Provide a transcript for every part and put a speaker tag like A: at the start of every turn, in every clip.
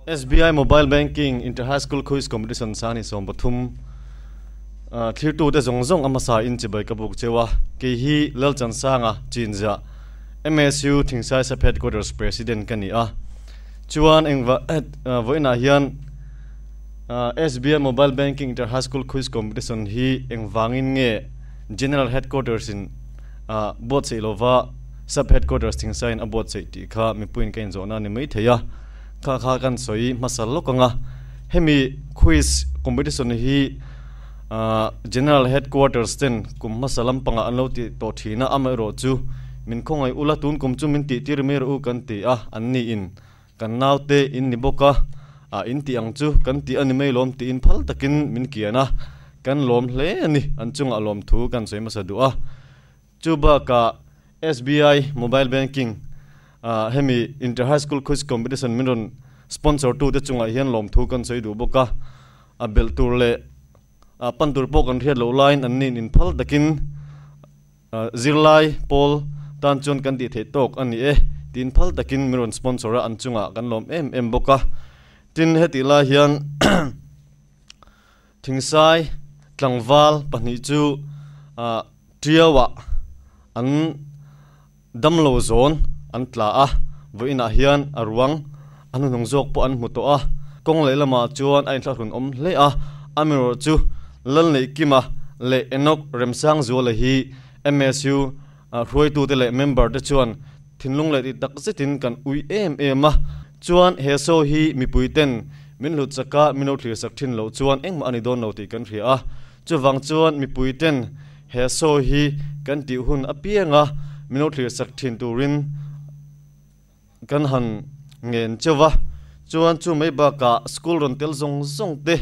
A: SBI Mobile Banking Inter High School Quiz Competition Sani 13 thirtu te zawng zawng a hmasa in chibai ka buk cheu a, kei hi Lalchansanga Chinzah MSU Thingsai Sub Headquarters President ka ni a, chuan engva vawiinah hian SBI Mobile Banking Inter High School Quiz Competition hi engvangin nge General Headquarters in buatsaih lova Sub Headquarters Thingsaiin a buatsaih tih kha mipuiin ka inzawhna a ni maithei a. Kha kha kan sawi hmasa lawk ang a, hemi quiz competition hi General Headquarters ten kum hmasa lampangah an lo tih tawh thin a, amaherawh chu min khawngaih ula tun kum chu min tih tir mai rawh u kan ti a, an ni in kan naute in ni bawk a, in tih ang chu kan tih a ni mai lawm tiin phal takin min kian a, kan lawm hle a ni, an chungah lawmthu kan sawi hmasa duh a. Chu bakah SBI Mobile Banking ah hemi Inter High School Quiz Competition min rawn sponsor tu te chungah hian lawmthu kan sawi duh bawk a, a belh tur leh a pan tur pawh kan hriat loh laiin an nin inphal takin zirlai pawl tan chuan kan tih theih tawk a ni e tiin phal takin min rawn sponsor a, an chungah kan lawm em em bawk a. Tin, hetih lai hian Thingsai tlangval pahnih chu Tiauah an damlo zawn an tla a, vawiinah hian a ruang a hnuhnung zawk pawh an hmu tawh a, kawng lehlamah chuan a inthlahrun awm hle a, amaherawh chu Lalneihkima leh Enoch Remsangzuala hi MSU hruaitute leh member te chuan thinlung leh tih tak zetin kan ui em em a, chuan he show hi mipui ten min hlut chaka min lo thlir sak thin loh chuan engmah a ni dawn lo tih kan hria a. Chuvang chuan mipui ten he show hi kan tih hun apianga min lo thlir sak thin turin kan han ngen cheuh va. Chuan chu mai bakah school rawn tel zawng zawng te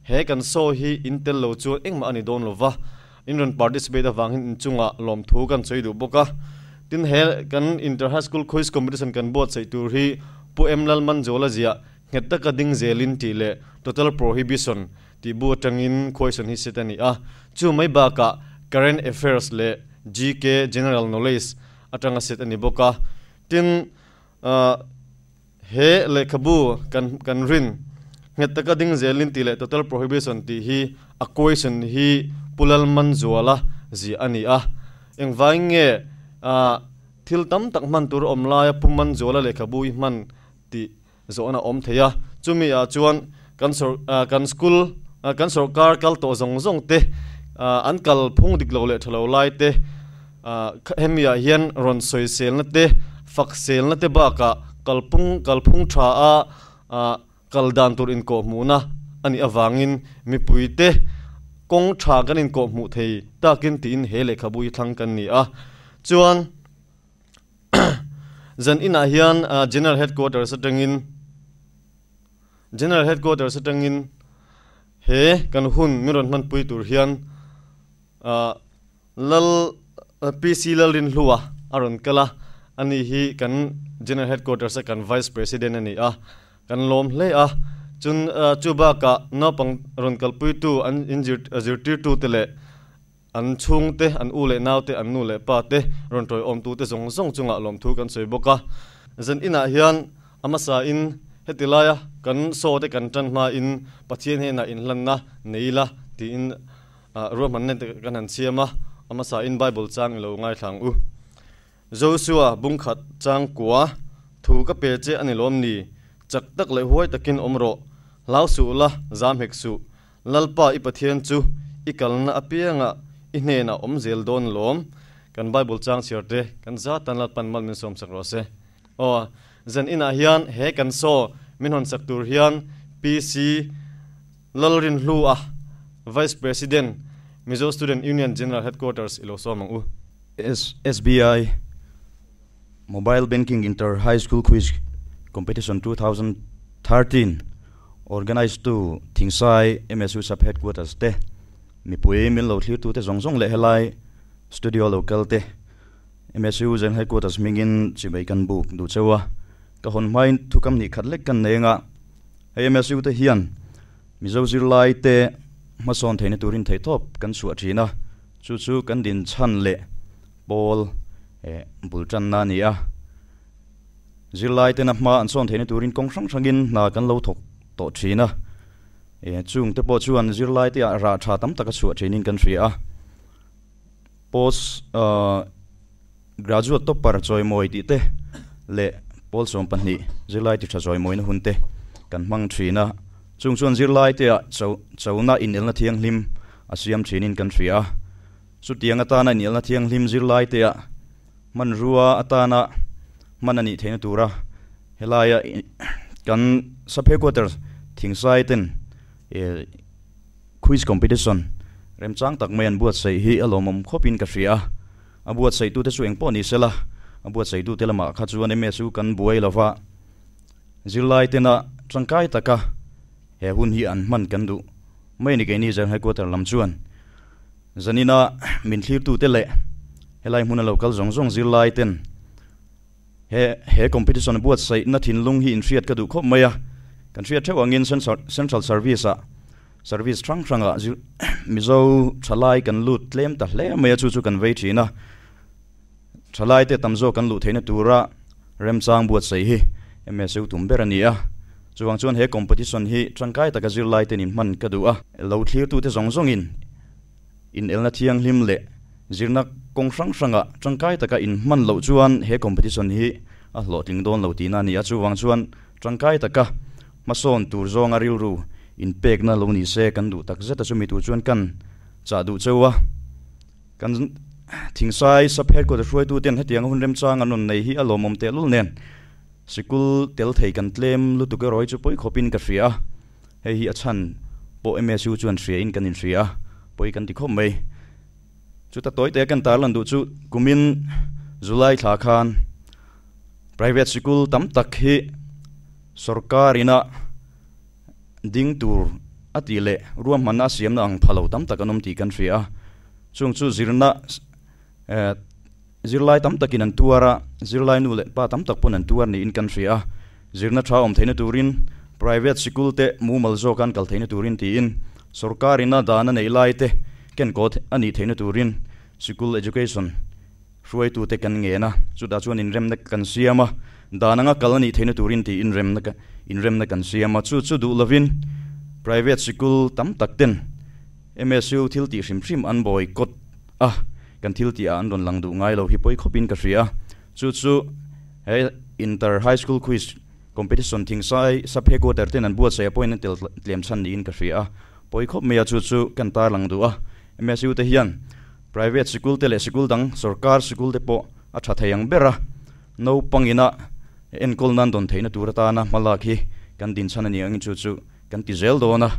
A: he kan show hi in tel lo chuan engmah a ni dawn lo va, in rawn participate avangin inchungah lawmthu kan sawi duh bawk a. Tin he kan Inter High School Quiz Competition kan buatsaih tur hi Pu M Lalmanzuala ziah nghet taka ding zelin tih leh Total Prohibition tih bu atangin question hi set a ni a. Chu mai bakah Current Affairs leh GK, General Knowledge, atanga set a ni bawk a. Tin, he lehkhabu kan kan rin nghet taka ding zelin tih leh Total Prohibition tih hi a question hi Pu Lalmanzuala ziah a ni a. Engvangin nge thil tam tak hman tur a awm laia Pu Manzuala lehkhabu hi hman tih zawhna awm thei a, chumi ah chuan kan sawr kan school kan sawrkar kal tawh zawng zawng te an kal phung dik lo leh tha lo lai te hemi ah hian rawn sawi selna te fak selna te bakah kalphung kalphung tha a kal dan tur inkawh hmuhna a nih avangin mipui te kawng tha kan inkawh hmuh thei takin tiin he lehkhabu hi thlang kan ni a, chuan. Zan inah hian General Headquarters atangin General Headquarters atangin he kan hun min rawn hmanpui tur hian Lal PC Lalrinhlua a rawn kal a, ani hi kan General Headquarters a kan Vice President a ni a, kan lawm hle a. Chun chu bakah naupang rawn kalpuitu an inzirtirtute leh An chhungte, an u leh naute, an nu leh pa te, rawn tawiawmtute zawng zawng chungah lawmthu kan sawi bawk a. Zan inah hian a hmasa in heti laia kan saw te kan tan hma in Pathian hnenah inhlanna nei ila tiin ruahmanna te kan han siam a, a hmasa in Bible chang i lo ngaithla ang u. Joshua bungkhat chang kua, Thu ka pe che a ni lawm ni? Chak tak leh huai takin awm rawh, hlau suh la, zam hek suh. Lalpa i Pathian chu i kalna apiangah i hnenah awm zel dawn lawm. Kan Bible chang chhiar te kan zat tan Lalpan mal min sawm sak rawh se. Aw, zan inah hian he kan saw min hawn sak tur hian PC Lalrinhlua, Vice President, Mizo Student Union General Headquarters i lo sawm ang u.
B: SBI Mobile Banking Inter High School Quiz Competition 2013 Organise tu Thingsai MSU Sub Headquarters te, mipui min lo thlir tute zawng zawng leh helai studio lo kal te MSU General Headquarters hmingin chimei kan buk duh cheu a, ka hawn hmain thukam hnih khat lek kan nei anga hei MSU te hian Mizo zirlai te hmasawn theihna turin theihtawp kan chhuah thin a, chu chu kan din chhan leh pawl bul tanna a ni a. Zirlai tena hma an sawn theihna turin kawng hrang hrangin hna kan lo thawk tawh thin a. Chung te pawh chuan zirlai te ah rah tha tam tak a chhuah thinin kan hria a. Post graduate topper chawimawi tih te leh pawl 12 zirlai ti tha chawimawina hun te kan hmang thin a. Chung chuan zirlai te ah chona inelna thianghlim a siam thinin kan hria a. Chutiang atana inelna thianghlim zirlai te ah hmanrua atana hman a nih theihna tura helaia kan sub headquarters Thingsai ten quiz competition remchang tak mai an buatsaih hi a lawmawm khawpin ka hria a. A buatsaihtute chu engpawh ni sela, a buatsaihtute lamah kha chuan MSU kan buai lova, zirlai tena tangkai taka he hun hi an hman kan duh mai a ni keini General Headquarter lam chuan. Zanina min thlirtute leh helai hmuna lo kal zawng zawng zirlai ten he he competition buatsaihna thinlung hi inhriat ka duh khawp mai a. Kan hriat theuh angin Central Service ah service hrang hrangah Mizo thalai kan lut tlem ta hle mai a, chu chu kan vei thin a. Thalai te tam zawk kan luh theihna tura remchang buatsaih hi MSU tum ber a ni a. Chuvang chuan he competition hi tangkai taka zirlai ten in hman ka duh a. Lo thlirtute zawng zawngin inelna thianghlim leh zirna kawng hrang hrangah tangkai taka in hman loh chuan he competition hi a hlawhtling dawn lo tihna a ni a. Chuvang chuan tangkai taka hmasawn tur zawnga rilru inpekna lo ni se kan duh takzet a, chumi tur chuan kan chah duh cheu a. Kan Thingsai sub headquarter hruaituten hetianga hun remchang an rawn nei hi a lawmawm tehlul nen sikul tel thei kan tlem lutuk erawh hi chu pawi khawpin ka hria a, hei hi a chhan pawh MSU chuan hriain kan inhria a, pawi kan ti khawp mai. Chuta tawi te kan tarlan duh chu kumin July thla khan private sikul tam tak hi sorkar ina ding tur a tih leh ruahmanna a siamna ang pha lo tam tak an awm tih kan hria a. Chung chu zirna zirlai tam takin an tuar a, zirlai nu leh pa tam tak pawn an tuar niin kan hria a. Zirna tha awm theihna turin private sikul te mumal zawk an kal theihna turin tiin sorkar ina dan a neih lai te kenkawt a nih theihna turin sikul education hruaitute kan ngen a, chutah chuan inremna kan siam a, dan anga kal a nih theihna turin tih inremna inremna kan siam a, chu chu duh lovin private sikul tam tak ten MSU thil tih hrim hrim an boycott a, kan thil tih ah an rawn lang duh ngai lo hi pawi khawpin ka hria a, chu chu he Inter High School Quiz Competition Thingsai Sub Headquarter ten an buatsaih a pawhin an tel tlem chhan niin ka hria a, pawi khawp mai a, chu chu kan tarlang duh a, MSU te hian Private sikul te leh sikul dang sorkar sikul te pawh a tha thei ang ber a, naupang ina enkawl nan dawn theihna tur atana hma lak hi kan dinchhan a ni angin chu chu kan ti zel dawn a,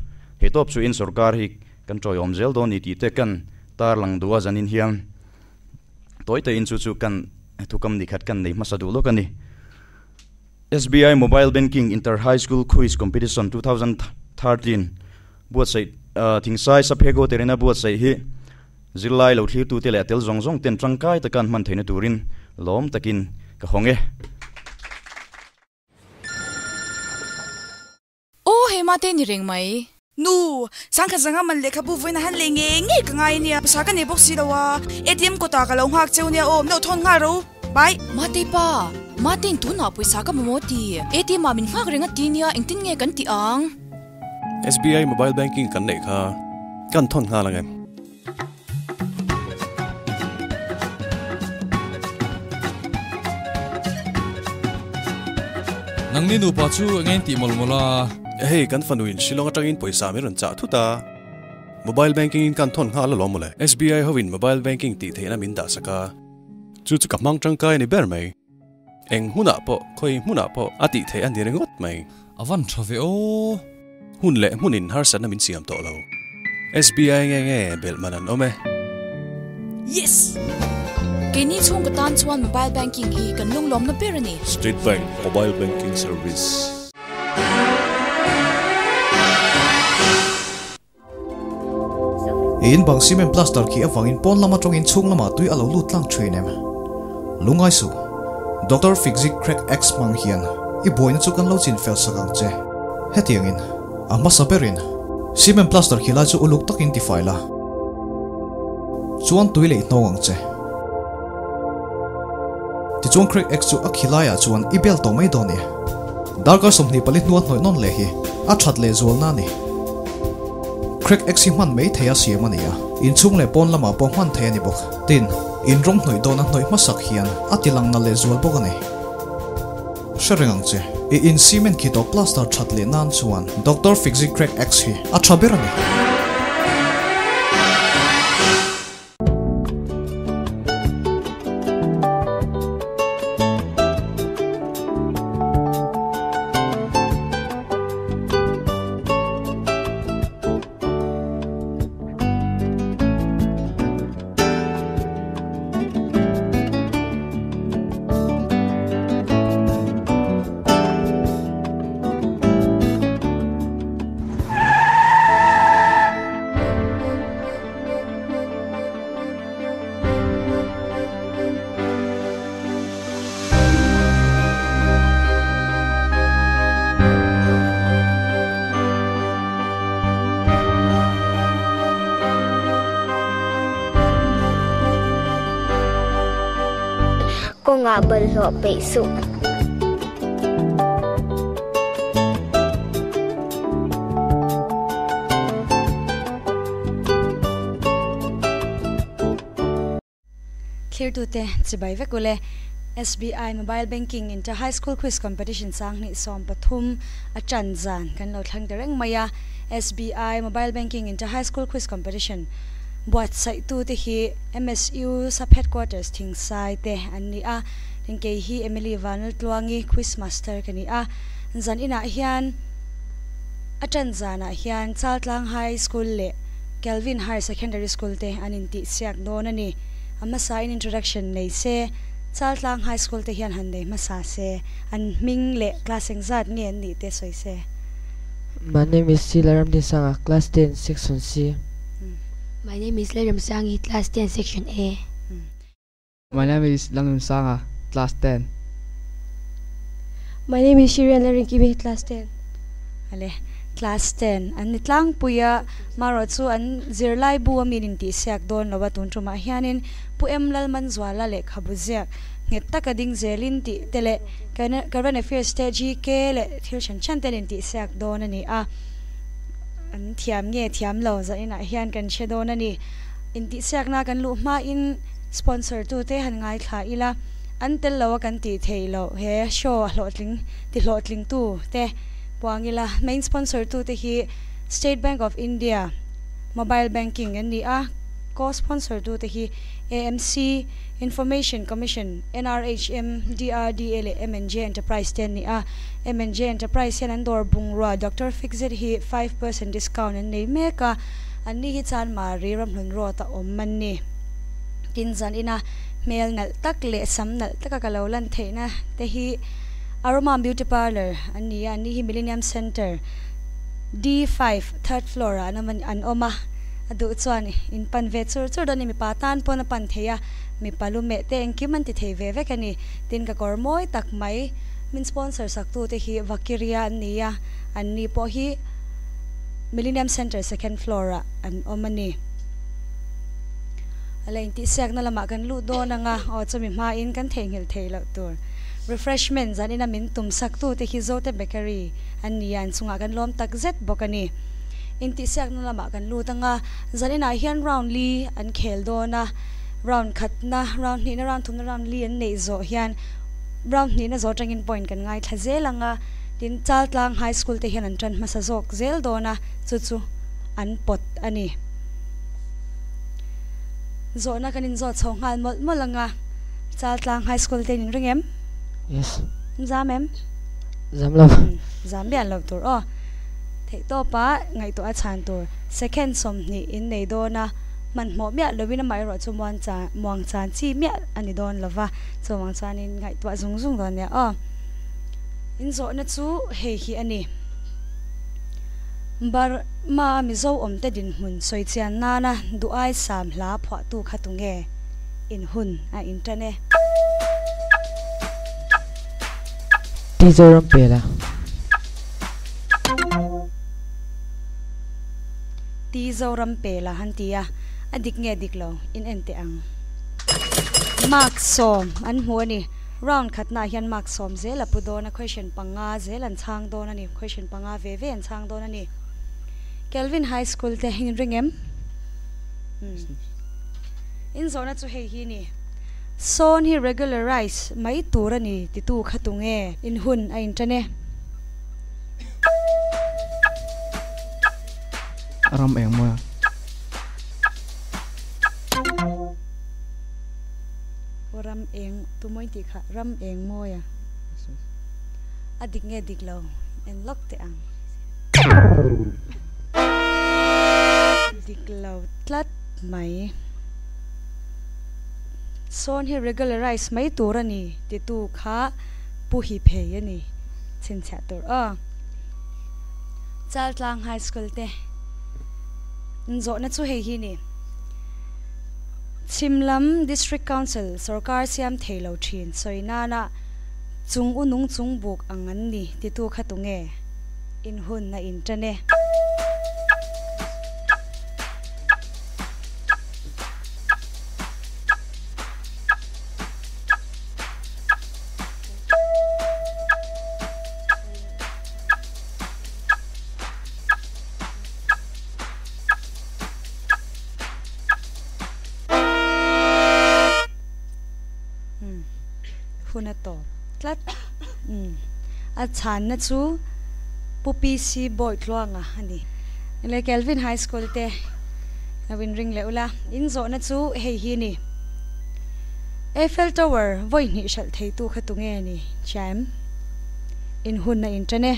B: hei tawp chu in sorkar hi kan tawiawm zel dawn ni tih te kan tarlang duh a zanin hian tawi te in chu chu kan thukam ni khat kan nei hmasa duh lawk a ni. SBI Mobile Banking Inter High School Quiz Competition 2013 buatsaih Thingsai Saphego Terena buatsaih hi zirlai lo thlirtute leh a tel zawng zawng ten tangkai taka an hman theihna turin lawm takin ka hawng e.
C: Aw hei mate ni reng mai.
D: Nu, sangkhat zanga man lehkhabu vawiin a han lei ngei ngei ka ngai ania, pawisa ka nei bawk si lo a, ATM kawtah ka lo nghak cheu nia aw, min lo thawn nghal ro, bye.
C: Mate pa, Matein tunah pawisa ka mamawh ti, ATM ah min nghak reng a ti nia, engtin nge kan tih ang?
E: SBI mobile banking kan neih kha kan thawn nghal ang em?
F: Nangni nupa chu eng eng tih mawlh mawlh a?
E: Hei kan fanu in Shillong atangin pawisa min rawn chah thut a, mobile banking in kan thawn nghal alawm mawle. SBI ho in mobile banking tih theihna min dah sak a, chu chu ka hmang tangkai a ni ber mai. Eng hmunah pawh, khawi hmunah pawh a tih theih a ni ringawt mai.
F: A van tha ve aw.
E: Hun leh hmunin harsatna min siam tawh lo. SBI nge nge belh man an awm e.
D: Yes!
C: Keini chhung ka tan chuan mobile banking hi kan lunglawmna ber a ni.
E: State Bank Mobile Banking Service.
G: In bang cement plaster khi avangin pawn lam atangin chhung lamah tui a lo lut tlang thin em? Lungngai suh, Doctor Fixit Crack X hmang hian i buaina chu kan lo chin fel sak ang che. Hetiangin, a hmasa berin cement plaster khi lai chu uluk takin tifai la, chuan tui leh hnawng ang che. Tichuan Craig X chu a khi laiah chuan i bel tawh mai dawn e. Darkar 24 hnua hnawih nawn leh hi a that leh zualna a ni. Craig X hi hman mai thei a siam a ni a, inchhung leh pawn lamah pawh hman thei a ni bawk. Tin, in rawng hnawih dawna hnawih hmasak hian a ti lang nalh leh zual bawk a ni. Hre reng ang che, i in cement khi tawh plaster that leh nan chuan Doctor Fixit Craig X hi a tha ber a ni.
H: Kawngah bawlhhlawh peih suh.
I: Thlirtute chibai vek ule. SBI Mobile Banking Inter High School Quiz Competition sanghnih 13 a ṭan zan kan lo thlang ta reng mai a. SBI Mobile Banking Inter High School Quiz Competition buatsaihtute hi MSU Sub Headquarters Thingsai te an ni a. Tin kei hi Emily Vanlaltluangi Quiz Master ka ni a. Zan inah hian a ṭan zanah hian Chaltlang High School leh Kelvin Higher Secondary School te an intihsiak dawn a ni. A hmasa in introduction nei se, Chaltlang High School te hian han nei hmasa se, an hming leh class engzat nge an nih te sawi se.
J: My name is Sila Ramdinsanga, class 10, section C.
K: My name is Lalramsangi, class 10, section A.
L: My name is Lalnunsanga, class 10.
M: My name is Shirian Lalrinkimi, class 10.
I: Ale, class 10 an ni tlangpui a, marawh chu an zirlai bu a min intihsiak dawn lo a, tun tumah hianin Pu M Lalmanzuala lehkhabu ziak nghet taka ding zelin tih te leh Current Affairs te GK leh thil hran hran te an intihsiak dawn a ni a, an thiam nge thiam lo zaninah hian kan hre dawn a ni. Intihsiakna kan luh hmain sponsor tute han ngaithla ila, an tel lo a kan tih theih loh he show a hlawhtling ti hlawhtling tu te puang ila. Main sponsor tute hi State Bank of India Mobile Banking an ni a, co-sponsor tute hi AMC, Information Commission, NRHM, DRDA leh MNJ Enterprise te an ni a. MNJ Enterprise hian an dawr bungrua Doctor Fixit hi 5% discount an nei mek a. An ni hi chuan Mari ramhlun rawt a awm an ni. Tin zan ina hmel nalh tak leh sam nalh taka ka lo lan theihna te hi Aroma Beauty Parlour an ni a, an ni hi Millennium Centre D5 third floor ah an awm an awm a, a duh chuan in pan ve chur chur dawn a ni, mipa tan pawn a pan thei a, mipa lu meh te engkim an ti thei ve vek a ni. Tin ka kawr mawi tak mai min sponsor sak tu te hi Vakiria an ni a, an ni pawh hi Millennium Centre second floor ah an awm a ni. A la intihsiakna lamah kan luh dawn ang a, aw chumi hmain kan theihnghilh theih loh tur. Refreshment zan ina min tum sak tu te hi Zote Bakery an ni a, an chungah kan lawm tak zet bawk a ni. Intihsiakna lamah kan lut ang a, zan inah hian round li an khel dawn a, round khatna, round hnihna, round thumna, round li an neih zawh hian round hnihna zawh atangin point kan ngaithla zel ang a. Tin, Chaltlang High School te hian an tan hmasa zawk zel dawn a, chu chu an pawt a ni. Zawhna kan inzawt chho nghal mawlh mawlh ang a, Chaltlang High School te in inring em?
J: Yes.
I: Zam em?
J: Zam lo.
I: Zam bian lo tur aw. Theihtawpa ngaihtuah a chhan tur second 20 in nei dawn a, hmanhmawh miah lovin amaherawh chu muang chan muang chan chi miah a ni dawn lova, chuvang chuanin ngaihtuah zung zung dawn nia aw. In zawhna chu hei hi a ni. Burma a Mizo awmte dinhmun sawi chian nana duhai sam hla phuahtu kha tunge? In hun a intan e.
J: Ti Zoram pela.
I: Ti Zoram pela han ti a, a dik nge dik lo in en teh ang. Mark 10 an hmu a ni. Round khatnaah hian mark sawm zel a pu dawn a, question panga zel an chhang dawn a ni, question panga ve ve an chhang dawn a ni. Kelvin High School te in ring em? Umm. In zawhna chu hei hi ni. Sawn hi regularize mai tur a ni titu kha tunge? In hun a intan e.
L: Ram eng mawi a?
I: Aw ram eng tu mawi tih kha ram eng mawi a? A dik nge dik lo en lawk teh ang. Dik lo tlat mai. Sawn hi regularize mai tur a ni titu kha Pu hi phei a ni chhinchhiah tur aw. Chaltlang High School te zawhna chu hei hi ni. Chhim lam District Council sorkar siam thei lo thin sawi nana chung u nung chung buk ang an ni titu kha tunge in hun a intan e. Umm hun a tawp tlat. Umm a chhanna chu Pu PC Bawitluanga a ni. Le Kelvin High School te lo inring leh ula, in zawhna chu hei hi ni. Eiffel Tower vawi hnih hralh theitu kha tunge ni chiam? In hun a inṭan e.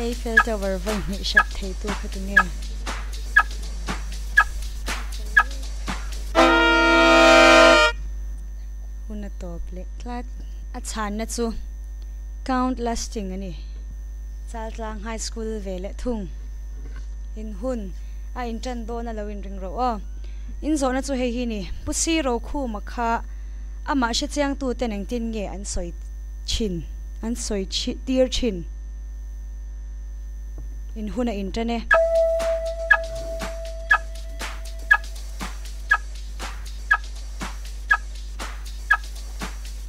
I: Eiffel Tower vawi hnih hralh theitu kha tunge? Hun a tawp leh tlat. A chhanna chu Count Lasting a ni. Chaltlang High School ve leh thung. In hun a intan dawn a lo inring rawh aw. In zawhna chu hei hi ni, Pu Si Rokhuma kha amah hre chiangtuten engtin nge an sawi thin, an sawi tir thin? In hun a intan e.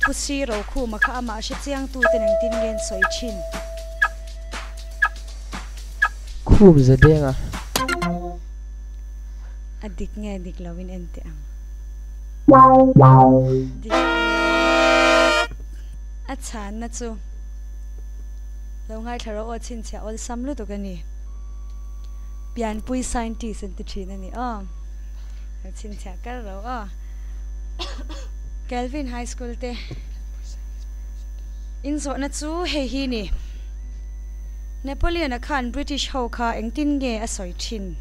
I: Pu Si Rokhuma kha amah hre chiangtuten engtin nge an sawi thin?
J: Khum za deng a.
I: A dik nge dik lo in en teh ang. Dik lo tlat. A chhanna chu lo ngaithla rawh aw chhinchhiah awlsam lutuk a ni. Pianpui scientist an ti thin a ni aw. Lo chhinchhiah kar ro aw. Kelvin High School te inzawhna chu hei hi ni. Napoleon-a khan British ho kha engtin nge a sawi thin?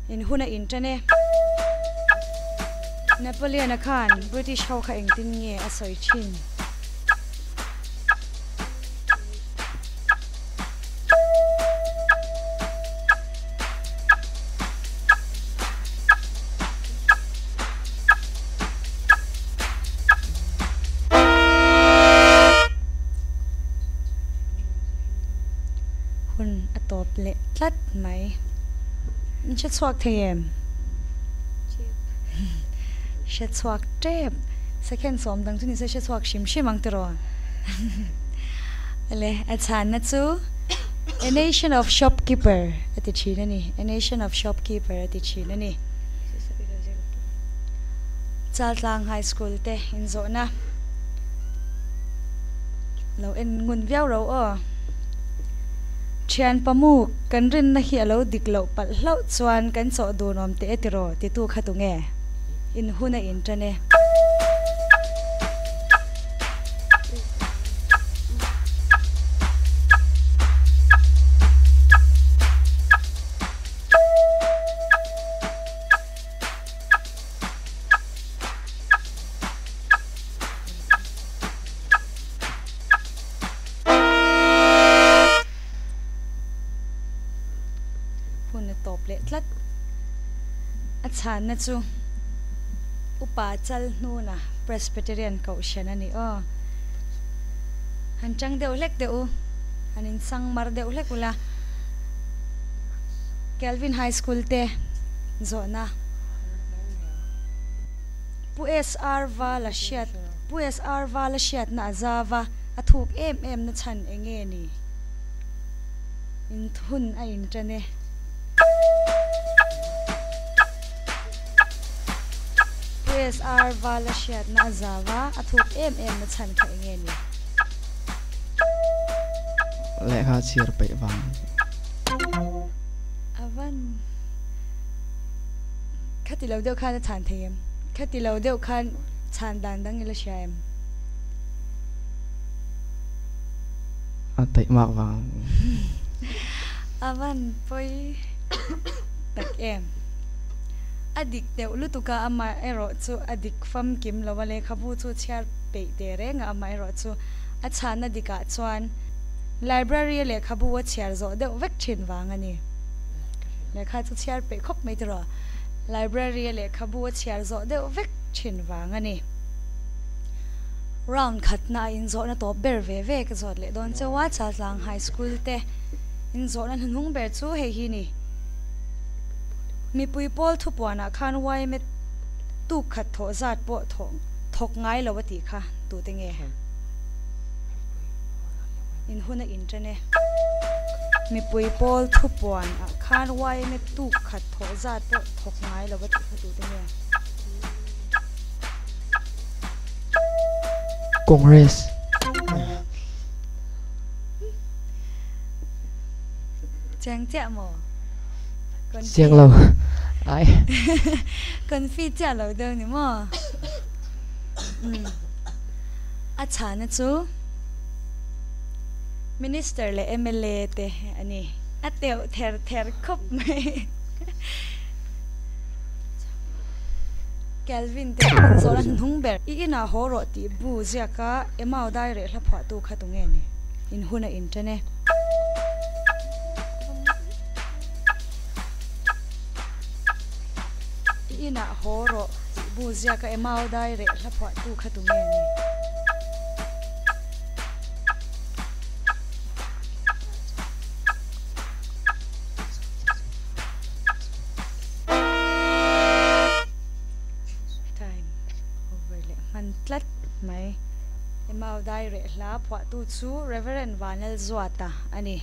I: In hun a intan e. Napoleon-a khan British ho kha engtin nge a sawi thin? Hun a tawp leh tlat mai. In hre chhuak thei em? Hre chhuak tep. Second sawm dang chu nise hre chhuak hrim hrim ang tiraw? Le, a chhanna chu A nation of shopkeeper a ti thin a ni. A nation of shopkeeper a ti thin a ni. Chaltlang High School te inzawhna lo en ngun viau ro aw. Thian pamuk kan rinna hi a lo dik loh palh hlauh chuan kan chawh dun awm teh e tiraw titu kha tunge? In hun a intan e. Hun a tawp leh tlat. A chhanna chu Upa Chalhnuna Presbyterian Kohhran a ni aw. Han chang deuh hlek teh u. Han in sang mar deuh hlek ula. Kelvin High School te zawhna. Pu SR Vala hriat Pu SR Vala hriatna a zau a, a thuk em em na chhan eng nge ni? In hun a in tan e. Pu SR Vala hriatna a zau a, a thuk em em na chhan kha eng nge ni?
L: Lehkha chhiar peih vang.
I: A van Khati lo deuh khan a chhan thei em? Khati lo deuh khan chhan dan dang ila hria em?
L: A taih mak vang.
I: A van pawi tak em? A dik deuh lutuk a, amah erawh chu a dik famkim lo a, lehkhabu chu chhiar peih teh reng a, amah erawh chu a chhanna dikah chuan library a lehkhabu a chhiar zawh deuh vek thin vang a ni. Lehkha chu chhiar peih khawp mai tiraw? Library a lehkhabu a chhiar zawh deuh vek thin vang a ni. Round khatna a inzawhna tawp ber ve ve ka zawt leh dawn chauh a, Chaltlang High School te inzawhna hnuhnung ber chu hei hi ni. Mipui pawl thupuanah khan yma tuk khat thawh zat pawh thawh thawk ngai lo a tih kha tute nge? In hun a inṭan e. Mipui pawl thupuan ah khan yma tuk khat thawh zat pawh thawk ngai lo a tih kha tute nge?
J: Congress.
I: Chiang chiah maw?
J: Chiang lo. Ai.
I: Confi chiah lo deuh ni maw? A chhana chu Minister leh mla te a ni. A teuh ther ther khawp mai. Kelvin te an zawn a hnung ber. I inah haw rawh tih bu ziaka Emau dai reh hla phuahtu kha tunge ni? In hun a inṭan e. I inah haw rawh tih bu ziaka Emau dai reh hla phuahtu kha tunge ni? Time over leh hman tlat mai. Emau dai reh hla phuahtu chu Reverend Vanlalzuata a ni.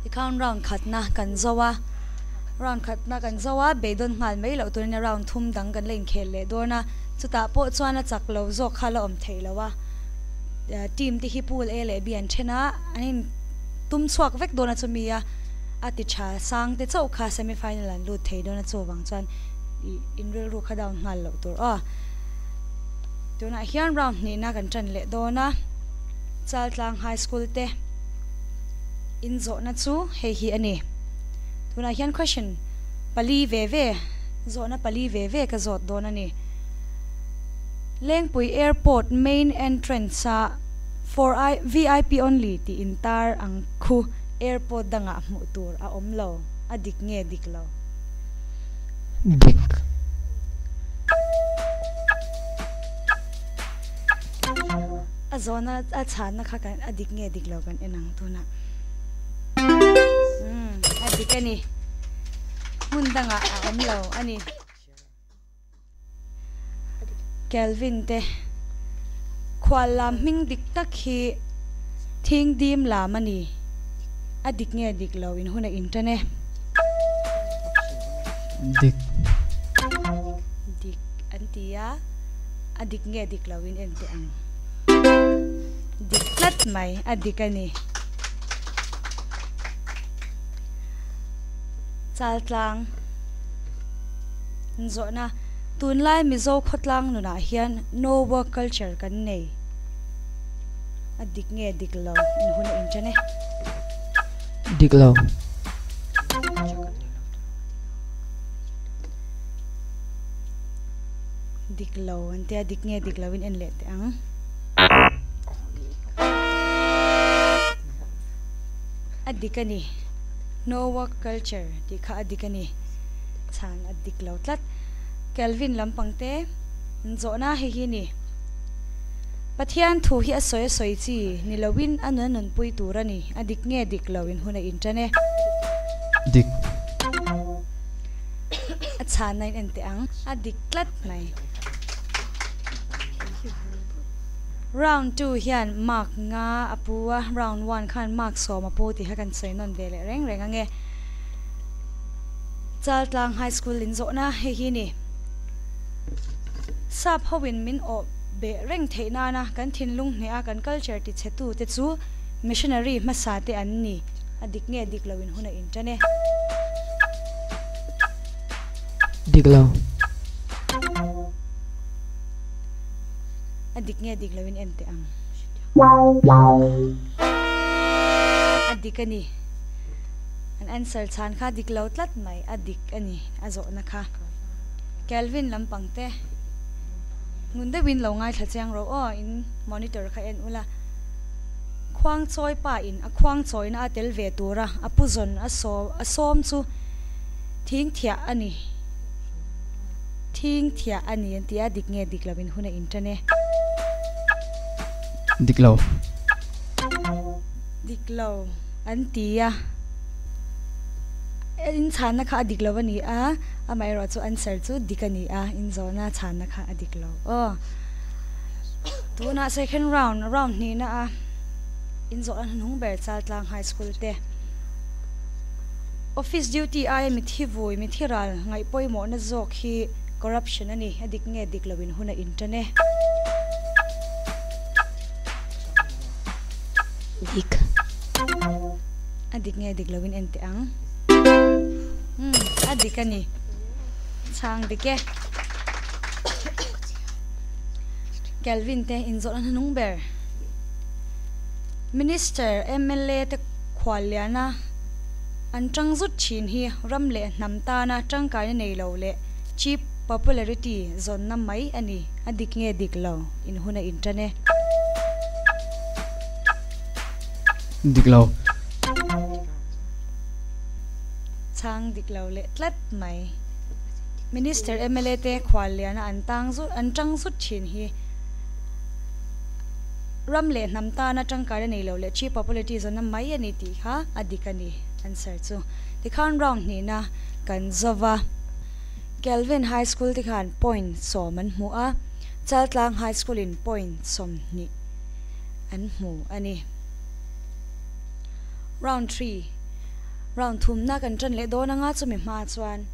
I: Tikhan round khatna kan zo a, round khatna kan zo a, beidawn nghal mai loh turin round thum dang kan la inkhel leh dawn a, chutah pawh chuan a chak lo zawk kha la awm theih lo a, team te hi pool A leh B an then a, an in tum chhuak vek dawn a chumi a. a ti tha sang te chauh kha semi final an lut thei dawn a chuvang chuan ih in rilru kha down nghal loh tur aw. Tunah hian round hnihna kan tan leh dawn a, Chaltlang High School te in zawhna chu hei hi a ni. Tunah hian question pali ve ve zawhna pali ve ve ka zawt dawn a ni. Lengpui Airport main entrance a for VIP only tih intar ang khu. Airport dangah hmuh tur a awm lo, a dik nge dik lo?
J: Dik.
I: A zawhna a chhanna kha kan a dik nge dik lo kan en ang tunah. Umm a dik a ni. Hmun dangah a awm lo a ni. Kelvin te khual lam hming dik tak hi thing dim lam a ni. A dik nge dik lo in hun a intan e.
J: Dik.
I: Dik an ti a, a dik nge dik lo in en teh ang. Dik tlat mai, a dik a ni. Chaltlang Zawhna, Tunlai Mizo khawtlang nunah hian no work culture kan nei. A dik nge dik lo in hun a inṭan e.
J: Dik lo.
I: Dik lo an tia dik nge dik lo in en leh teh ang. A dik a ni. No work culture tih kha a dik a ni. Chhan a dik lo tlat. Kelvin lampang te zawhna hei hi ni. Pathian thu hi a sawi a sawi chi ni loin a nun a nunpui tur a ni. A dik nge dik lo in hun a inṭan e.
L: Dik.
I: A chhanna in en teh ang. A dik tlat mai. Round 2 hian mark nga a pu a, round 1 khan mark 10 a pu tih kha kan sawi nawn ve leh reng reng ang e. Chaltlang High School in zawhna hei hi ni. Sap hoin min awh beh reng theih nana kan thinlung hneh a kan culture ti chhe tu te chu missionary hmasa te an ni. A dik nge dik lo in hun a intan e.
J: Dik lo.
I: A dik nge dik lo in en teh ang. A dik a ni. An answer chhan kha dik lo tlat mai. A dik a ni a zawhna kha. Kelvin lampang te ngun deuhin lo ngaithla chiang rawh aw in monitor kha en ula. Khuang chawi pa in a khuang chawina a tel ve tura a pu zawn a a sawm chu thing thiah a ni. Thing thiah a ni an ti a, dik nge dik lo in hun a intan e.
L: Dik lo.
I: Dik lo an ti a. In chhanna kha a dik lo a ni a, amaherawh chu answer chu dik a ni a, in zawhna chhanna kha a dik lo aw. Tunah second round, round hnihna a in zawhna hnuhnung ber Chaltlang High School te. Office duty aia mithi vui, mithi ral ngaih pawimawhna zawk hi corruption a ni, a dik nge dik lo in hun a intan e.
K: Dik.
I: A dik nge dik lo in en teh ang. Umm a dik a ni. Chhang dik e. Kelvin te inzawhna hnuhnung ber. Minister, mla te khualliana an tang zut thin hi ram leh hnam tana tangkaina nei lo leh cheap popularity zawnna mai a ni. A dik nge dik lo in hun a intan e.
L: Dik lo.
I: Chhang dik lo leh tlat mai. Minister mla te khualliana an tang zut an tang zut thin hi ram leh hnam tana tangkaina nei lo leh cheap popularity zawnna mai a ni tih kha a dik a ni answer chu. Tikhan round hnihna kan zova. Kelvin High School te khan point 10 an hmu a, Chaltlang High School in point 20 an hmu a ni. Round 3, Round thumna kan tan leh dawn anga chumi hma chuan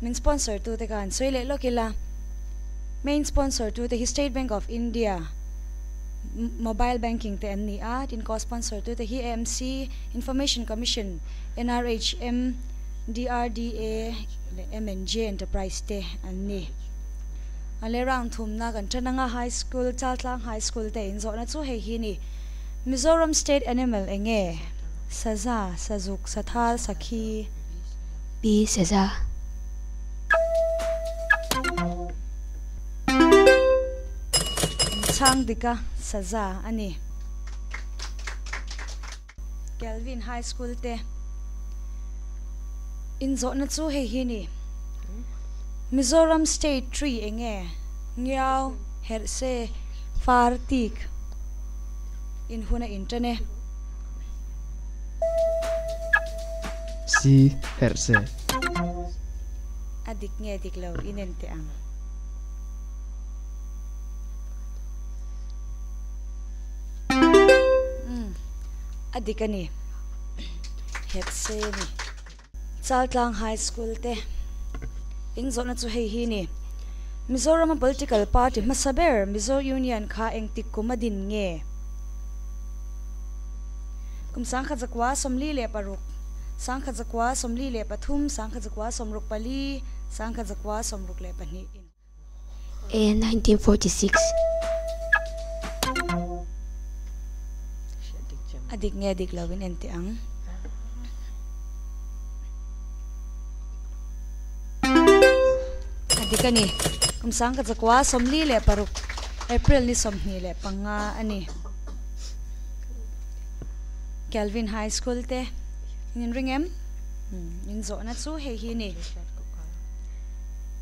I: min sponsor tute khan sawi leh lawk ila. Main sponsor tute hi State Bank of India Mobile Banking te an ni a, tin co-sponsor tute hi AMC, Information Commission, NRHM, DRDA leh MNJ Enterprise te an ni. A le round thumna kan tan anga High School, Chaltlang High School te inzawhna chu hei hi ni. Mizoram State Animal enge? Saza, Sazuk, Sathal, Sakhi.
K: B. Saza.
I: Chhang dika Saza a ni. Kelvin High School te inzawhna chu hei hi ni. Mizoram State Tree enge? Ngiau, Herhse, Far, Tik. In hun a intan e.
L: C. Herhse.
I: A dik nge dik lo inen teh ang. Umm a dik a ni. Herhse a ni. Chaltlang High School te inzawhna chu hei hi ni. Mizorama political party hmasa ber Mizo Union kha engtik kum a din nge? Kum 1946, 1943, 1964, 1962 in.
K: A 1946.
I: A dik nge dik lo in en teh ang. A dik a ni. Kum 1946 April ni 25 a ni. Kelvin High School te in inring em? In zawhna chu hei hi a ni.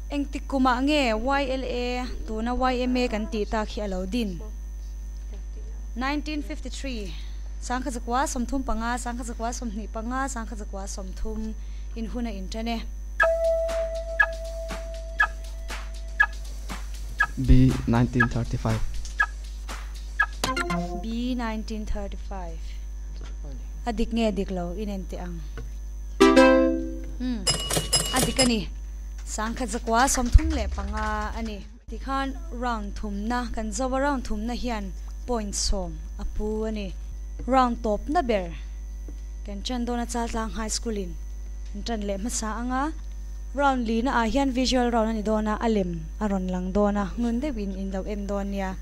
I: Engtik kumah nge YLA tuna YMA kan tih tak hi a lo din? 1953 1935 1925 1930 in huna in ṭan e.
L: B 1935.
I: B 1935 A dik nge dik lo in en teh ang. Umm a dik a ni. 1935 a ni. Tikhan round thumna kan zo a, round thumna hian point sawm a pu a ni. Round tawpna ber kan ṭan dawn a Chaltlang High School in an ṭan leh hmasa ang a. Round lina ah hian visual round a ni dawn a, a lem a rawn lang dawn a, ngun deuhin in lo en dawn nia.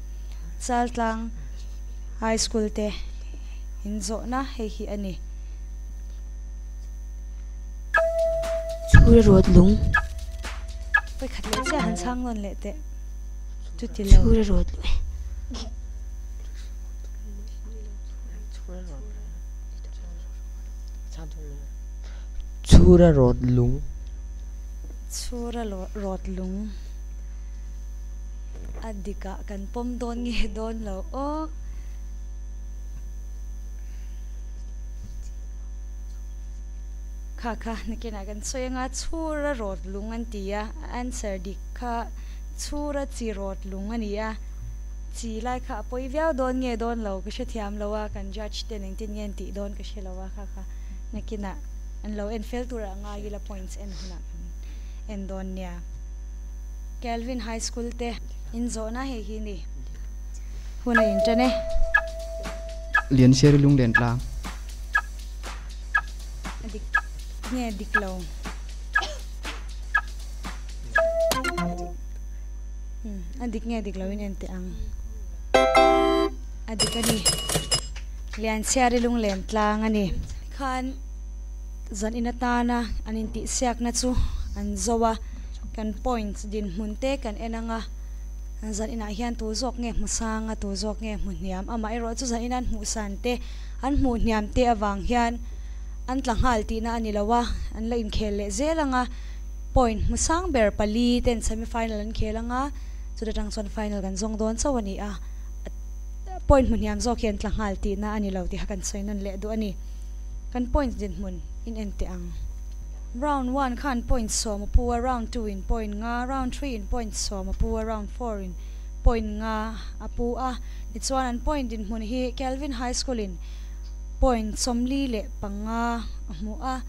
I: Chaltlang High School te in zawhna hei hi a ni.
K: Chhura rawt lung.
I: Vawikhat leh chiah han chhang nawn leh teh. Chuti lo.
K: Chhura rawt lung.
J: Chhura rawt lung.
I: Chhura rawt lung. A dikah kan pawm dawn nge dawn lo aw. Kha kha nakinah kan sawi anga chhura rawt lung an ti a, answer dik kha chhura chi rawt lung a ni a, chi lai kha a pawi viau dawn nge dawn lo ka hrethiam lo a, kan judge ten engtin nge an tih dawn ka hre lo a, kha kha nakinah an lo en fel turah ngai ila points en hunah kan en dawn nia. Kelvin High School te inzawhna hei hi ni hun a inṭan e.
L: Liansiari lunglen tlang.
I: A dik nge dik lo? A dik nge dik lo in en teh ang. A dik a ni. Lianchhiari lunglen tlang a ni. Khan zan in atana an intihsiakna chu an zo a, kan points dinhmun te kan en ang a, zan inah hian tu zawk nge hmu sang a, tu zawk nge hmu hniam. Amaherawh chu zan ina an hmuh san te An hmuh hniam te avang hian an tla nghal tihna a ni lo a, an la inkhel leh zel ang a, point hmu sang ber pali ten semi final an khel ang a, chuta tang chuan final kan zawng dawn chauh a ni a, point hmu hniam zawk hi an tla nghal tihna a ni lo tih kha kan sawi nawn leh duh a ni. Kan points dinhmun in en teh ang. Round one khan point sawm a pu a, round two in point nga, round three in point sawm a pu a, round four in point nga a pu a. Tichuan an point dinhmun hi Kelvin High School in point 45 a hmu a,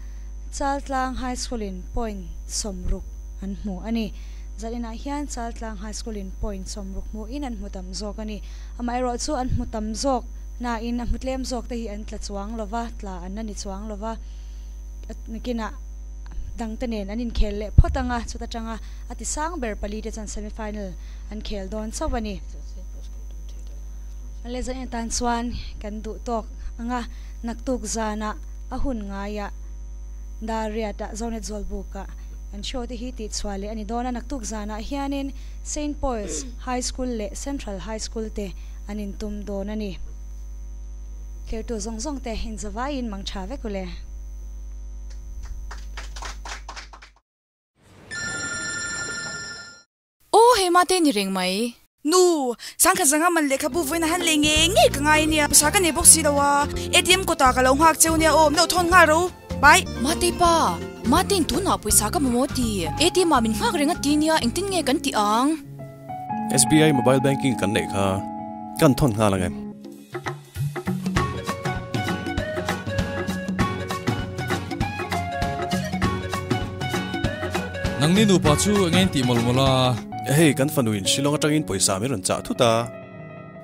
I: Chaltlang High School in point 60 an hmu a ni. Zaninah hian Chaltlang High School in point 60 hmuhin an hmu tam zawk a ni. Amaherawh chu an hmu tam zawk nain a hmu tlem zawk te hi an tla chuang lo va, tla an la ni chuang lo va. Nakinah dangte nen an inkhel leh phawt ang a, chuta tanga a ti sang ber pali te chuan semi final an khel dawn chauh a ni. Le zan en tan chuan kan duh tawk ang a, naktuk zanah a hun ngaiah Dariat-ah Zonet Zawlbuk-ah kan show te hi tihchhuah leh a ni dawn a, naktuk zanah hianin Saint Paul's High School leh Central High School te an intum dawn a ni. Tlertu zawng zawng te inzavaiin mang tha vek u le.
C: Aw hei mate ni reng mai.
D: Nu, sangkhat zanga man lehkhabu vawiin a han lei ngei ngei ka ngai ania, pawisa ka nei bawk si lo a, ATM kawtah ka lo nghak cheu nia aw, min lo thawn nghal ro, bye.
C: Mate pa, Matein tunah pawisa ka mamawh ti, ATM ah min nghak reng a ti nia, engtin nge kan tih ang?
E: SBI mobile banking kan neih kha kan thawn nghal ang em?
F: Nangni nupa chu eng en tih mawlh mawlh a?
E: Hei kan fanu in Shillong atangin pawisa min rawn chah thut a,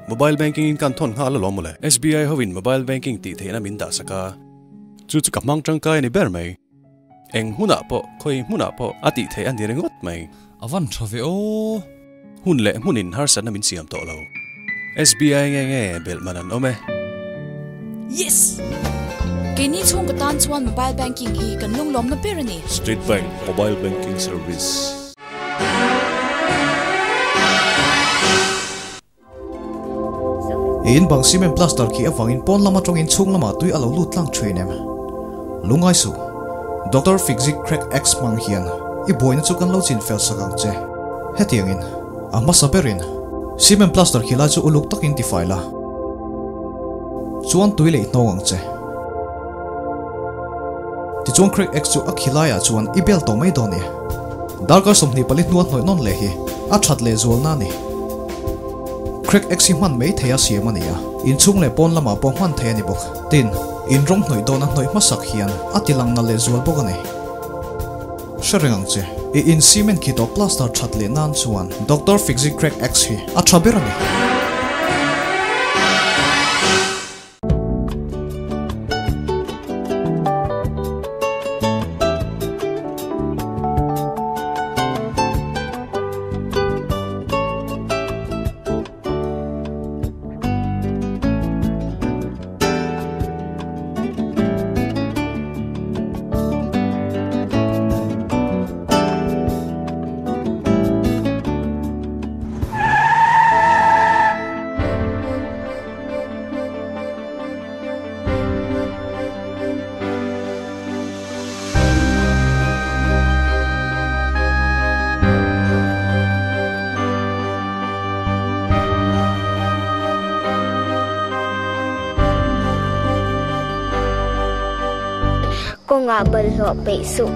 E: mobile banking in kan thawn nghal alawm mawle. SBI ho in mobile banking tih theihna min dah sak a, chu chu ka hmang tangkai a ni ber mai. Eng hmunah pawh, khawi hmunah pawh a tih theih a ni ringawt mai.
F: A van tha ve aw.
E: Hun leh hmunin harsatna min siam tawh lo. SBI nge nge belh man an awm e.
C: Yes! Keini chhung ka tan chuan mobile banking hi kan lunglawmna ber a ni.
H: State Bank Mobile Banking Service.
G: In bang cement plaster khi avangin pawn lam atangin chhung lamah tui a lo lut tlang thin em? Lungngai suh. Doctor Fixit Crack X hmang hian i buaina chu kan lo chin fel sak ang che. Hetiangin, a hmasa berin cement plaster khi lai chu uluk takin tifai la. Chuan tui leh hnawng ang che. Tichuan Craig X chu a khilaiah chuan i bel tawh mai dawn e. Darkar 24 hnua hnawih nawn leh hi a that leh zualna a ni. Craig X hi hman mai thei a siam a ni a, inchhung leh pawn lamah pawh hman thei a ni bawk. Tin, in rawng hnawih dawna hnawih hmasak hian a ti lang nalh leh zual bawk a ni. Hre reng ang che, i in cement khi tawh plaster that leh nan chuan Doctor Fixit Craig X hi a tha ber a ni.
N: Kawngah bawlhhlawh peih suh.